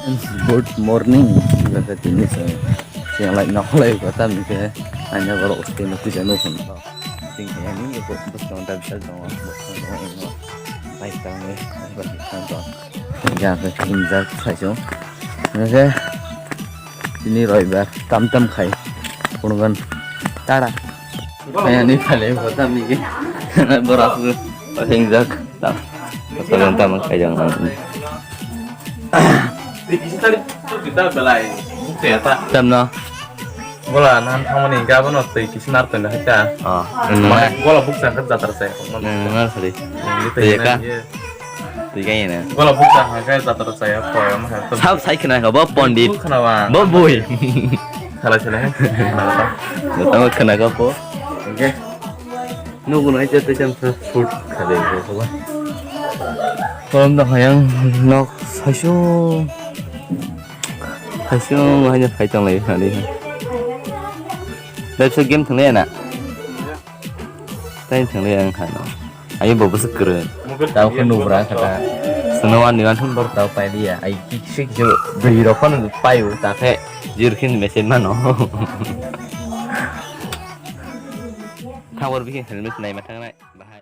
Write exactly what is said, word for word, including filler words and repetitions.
Good morning. Sibaka tini se yang lai nok lai kota mike anya borok usti no puja no phun. Ting yang ni ko bus no da bisa dong. Bus no dong. Bai tang ni. Bai tang dong. Ya ke injak sai so. Nge tini roibar tam tam khai. Punungan tara. Kaya ni phale kota mike. Borok hingjak. Tam. Kota tam khai jang. Twi kisa tari twi ta belai. Bukti ya ta. Tam no. Gola nan thangmani gabano twi kisa nar twi na hita. Ah, nunga. Gola buksa khat jatar se. Nunga sari. Twi ka. Twi ka ina. Gola buksa ha ka jatar se ya ko ya ma ha. Sab sai khna ka bo pondit. Khna wa. Bo bui. Khala sele. Khna ta. Tamo khna ka po. Oke. Nugo nai jat jam sa shoot khade ko ba. Kolom da hayang nok saiso. Saiso hayang phai tang lai khade. Dai se game thang lai na. Dai thang lai ang khano. Ayo bo bwswk kwrwng. Tao khe nubra kha ta. Snow ani wan thun bor tao pai liya. Ai kisi kisi bwrwi rok phano pai u ta khe jir khin mesen mano. Thangor bikhe helmet nai ma thangnai bahai.